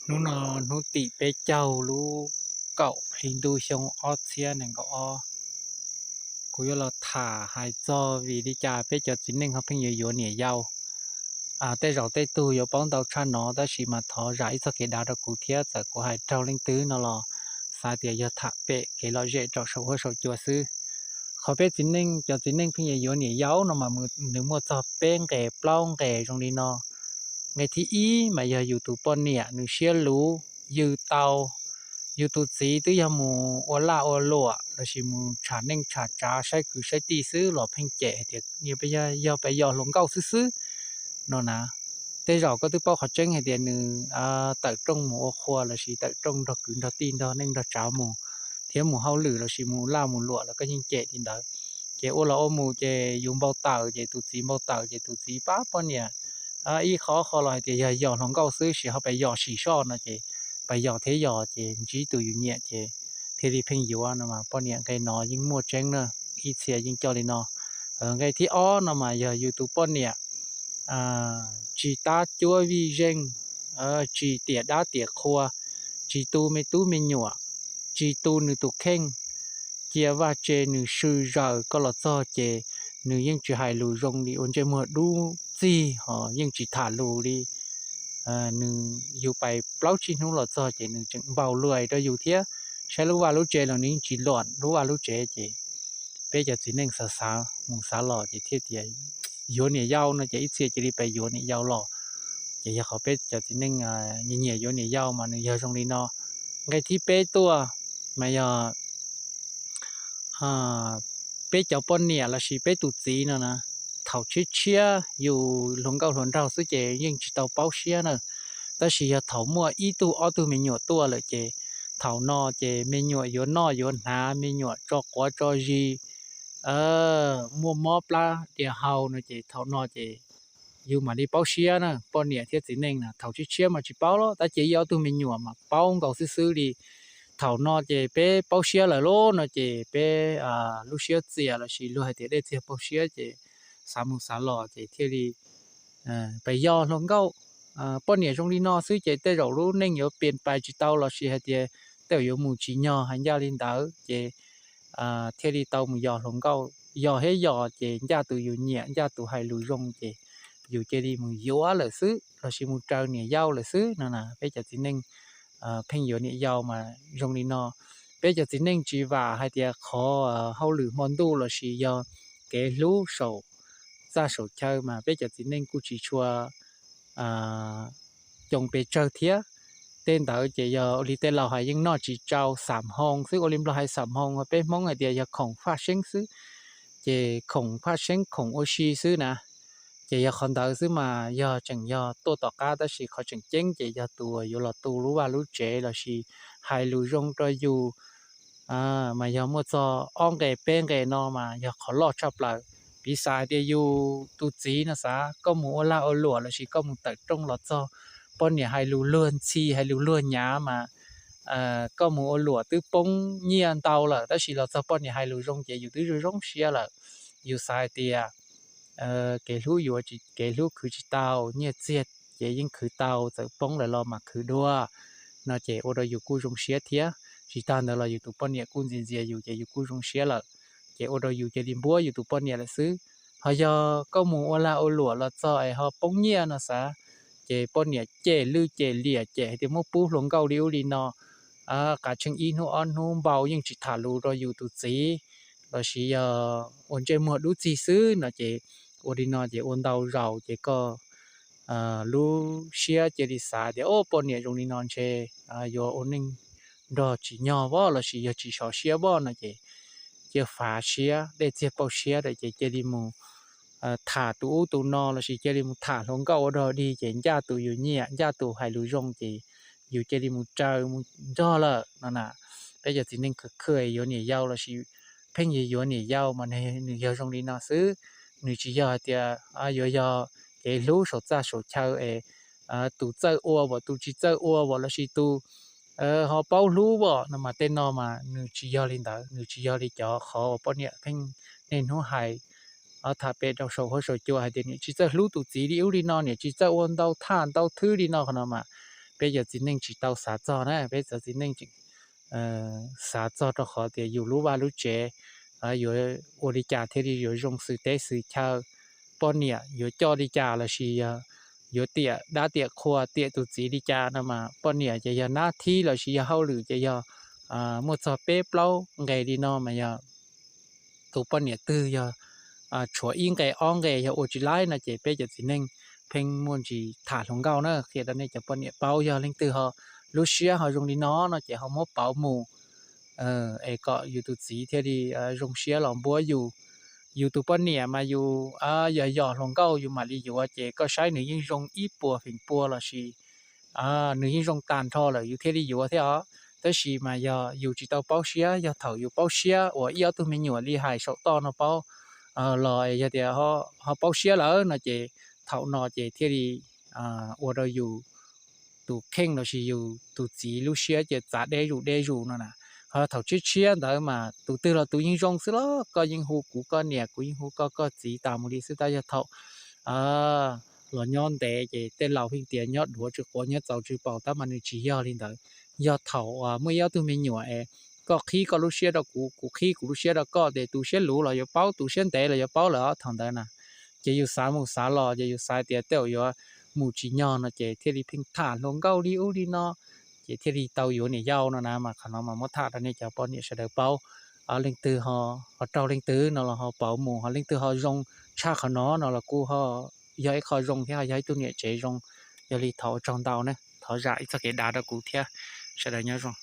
Hnub no hnub tim peb caug lub kaum hli ntuj xyoo ob txhiab nees nkaum ob, kuv yuav los tham hais txog vim li cas peb cov txiv neej ho pheej yuav yuav niam yau. Tej zaum tej tug yuav paub ntau tshaj no tab sis mas thov zam ib txoj kev dav rau kuv thiab, txawm kuv hais raug leej twg no los xav tias yog tham pem kev lom zem rau saum huab saum cua xwb. Qhov peb txiv neej, cov txiv neej pheej yuav yuav niam yau no mas nws muaj txog peb nqe plaub nqe zoo li no. Nqe thib ib mas yog yus tus poj niam nws siab luv, yws tau. Yus tus txiv twb yog mus ua laj ua luam lossis mus tsham neej tsham tsav saib kwv saib tij xwb los pheej cem hais tias, yog pes yog hluas nkauj xwb xwb no na. Tej zaum koj twb paub qhov tseeb hais tias nws tawm rooj mus ua qhua lossis tawm rooj nrog kwv nrog tij nrog neej nrog tsav mus, thiab mus hauj lwm lossis mus laj mus luam los koj yeej cem li ntawd. Ces ua los ua mus ces yus npau taws ces tus txiv npau taws ces tus txiv pab poj niam ib qho qho los hais tias yog yos hluas nkauj xwb sis ho pes yos sim soj no ces pes yos thiab yos ces ntsib tus yus nyiam ces thiaj li pheej yuav no mas poj niam nqe no yeej muaj tseeb na, ib txhia yeej coj li no. Nqe thib ob no mas yog yus tus poj niam tsis tab cuab vij zeej, tsis tiam dab tiam qhua, tsis tu me tub me nyuam, tsis tu nws tus kheej, cia vaj tse nws swm zaws, koj los txog ces nws yeej tsis hais lus zoo li ua ntsej muag dub txig ho yeej tsis tham lus li. Nws, yus pais plaub tsib hnub los txog ces nws tseem npau luaj rau yus thiab, saib lub vaj lub tsev los nws yeej tsis luam lub vaj lub tsev ces peb cov txiv neej xav xav mus xav los ces thiaj tias yuav niam yau no ces ib txhia cia li pes yuav niam yau los. Ces yog qhov peb cov txiv neej nyiam nyiam yuav niam yau mas nws yog zoo li no. Nqe thib peb tuaj mas yog peb cov poj niam lossis peb tus txiv no na, thaum tshiab tshiab yus hluas nkauj hluas nraug xwb ces yeej tsis tau paub siab na. Tab sis yog thaum muaj ib tug ob tug me nyuam tuaj lawm ces thaum no ces me nyuam yuav noj yuav hnav, me nyuam tso quav tso zis, muaj mob plab dias hau no ces thaum no ces yus mam li paub siab na. Poj niam thiab txiv neej na thaum tshiab tshiab mas tsis paub los tab sis ib ob tug me nyuam mas paub nkaus xwb xwb li. Thaum no ces peb paub siab lawm lauj no ces peb lub siab txias lossis luag hais tias dej txiag paug siab ces xav mus xav los ces thiaj li pes yos hluas nkauj. Poj niam zoo li no xwb ces tej zaum lub neej yuav pias pais tsis tau lossis hais tias tej zaum yuav mus tsis nyog hais ncaj li ntawd ces thiaj li tau mus yos hluas nkauj. Yos thiab yos ces ncaj tus yus nyiam, ncaj tus hais lus zoo ces yus cia li mus yuav lawm xwb lossis mus raws niam yau lawm xwb no na. Peb cov txiv neej pheej yuav niam yau mas zoo li no. Peb cov txiv neej tsis vam hais tias qhov hauj lwm hmo ntuj lossis yog kev hlub saum txaj saum chaw mas peb cov txiv neej kuj tsis tshua coo pes tsawg thiab. Tej ntawd ces yog ua li tej laus hais yeej noj tsis tsau, xam hoo xwb. Ua li nplog hais xam hoo, peb Hmoob hais tias yog khoom faj seeb xwb. Ces khoom faj seeb khoom ua si xwb na. Ces yog qhov ntawd xwb mas yog tseem yog tuaj tom qab tab sis qhov tseem ceeb ces yog tus yuav los tu lub vaj lub tsev lossis hais lus zoo rau yus mas yog muaj txog ob nqe peb nqe no mas yog qhov loj tshaj plaws. Piv xam hais tias yus tus txiv no xav koj mus ua lag ua luam lossis koj mus tawm rooj los txog, poj niam hais lus luag ntxhi hais lus luag nyav mas koj mus ua luam twb poob nyiaj ntau lawm tab sis los txog poj niam hais lus zoo ces yus twb zoo zoo siab lawm. Yus xav hais tias kev hlub yuav, kev hlub khwv tsis tau, nyiaj txiag ces yeej khwv tau, txawm poob lawm los mas khwv dua no ces ua rau yus kuj zoo siab thiab. Tsis tag ntawd los yus tus poj niam kuj ntxias ntxias yus ces yus kuj zoo siab lawm. Ces ua rau yus cia li npuab yus tus poj niam lawm xwb. Ho yog koj mus ua lag ua luam los txog es ho poob nyiaj no xav, ces poj niam cem lwj cem liam cem hais tias muab pub hluas nkauj li ub li no, qas tsheej ib hnub ob hnub npau yeej tsis tham lus rau yus tus txiv lossis yog ua ntsej muag dub txig xwb no ces ua li no ces ua ntau zaus ces koj lub siab cia li xav tias o poj niam zoo li no ntshe yuav ua neej nrog tsis nyog voj lossis yog tsis sov siab voj no ces cia fav siab dej txiag pauj siab ces cia li mus tham tus ub tus no lossis cia li mus tham hluas nkauj ua dog dig ces ncaj tus yus nyiam ncaj tus hais lus zoo ces yus cia li mus raws mus nrog lawm no na. Peb cov txiv neej khwv khw yuav niam yau lossis pheej yuav yuav niam yau mas nws yog zoo li no xwb. Nws tsis yog hais tias yuav yog kev hlub saum txaj saum chaw es tus txawj ua vom tus tsis txawj ua vom lossis tus ho paub hlub vom no mas tej no mas nws tsis yog li ntawd, nws tsis yog li cov qhov uas poj niam pheej niaj hnub hais tham pem rau saum huab saum cua hais tias niam tsis txawj hlub tus txiv li ub li no, niam tsis txawj ua ntau thaj ntau thwb li no qhov no mas peb cov txiv neej tsis tau xav txog na, peb cov txiv neej tseem xav txog rau qhov tias yus lub vaj lub tsev yuav ua li cas thiaj li yuav zoo xws teb xws chaw, poj niam yuav coj li cas lossis yog yuav tiam dab tiam qhua tiam tus txiv li cas no mas poj niam ces yog nab thib lossis yog hauj lwm ces yog muaj txog peb plaub nqe li no mas yog tus poj niam twg yog tshuav ib nqe ob nqe yog ua tsis laib no ces peb cov txiv neej pheej muaj ntsis tham hluas nkauj na, qhia rau nej cov poj niam paub, yog leej twg ho lub siab ho zoo li no no ces ho muab pauv mus es kom yus tus txiv thiaj li zoo siab los npuab yus. Yus tus poj niam mas yus yog yog hluas nkauj yus mam li yuav ces koj saib nws yeej zoo ib puas feem pua lossis nws yeej zoo tag nrho lawm yus thiaj li yuav thiab os. Tab sis mas yog yus tsis tau paub siab, yog thaum yus paub siab uas ib ob tug me nyuam li hais saum toj no paub los yog tias ho paub siab lawm no ces thaum no ces thiaj li ua rau yus tus kheej lossis yus tus txiv lub siab ces txav deb zus deb zus no na. Ho thaum tshiab tshiab ntawd mas tus twg los tus yeej zoo xwb los koj yeej hu kuv koj niam, kuv yeej hu koj koj txiv tas mus li xwb. Tab yog thaum los nyob ntev ces tej laus pheej tias nyob duav tsis quav nyob txaus tsis paus, tab mas nws tsis yog li ntawd. Yog thaum muaj ib ob tug me nyuam es koj qhib koj lub siab rau kuv, kuv qhib kuv lub siab rau koj ces tus siab luv los yuav paub, tus siab ntev los yuav paub lawm os thaum ntawd na. Ces yus xav mus xav los ces yus xav tias tej zaum yuav mus tsis nyog no ces thiaj li pheej tham hluas nkauj li ub li no ces thiaj li tau yuav niam yau no na. Mas qhov no mas muab tham rau nej cov poj niam sawv daws paub, leej twg ho raug leej twg no los ho pauv mus, ho leej twg ho zoo tshaj qhov no no los kuj ho yog ib qho zoo thiab ho yog ib tug niam tsev zoo. Yog li thov ua tsaug ntau na, thov zam ib txoj kev dav rau kuv thiab. Sawv daws nyob zoo.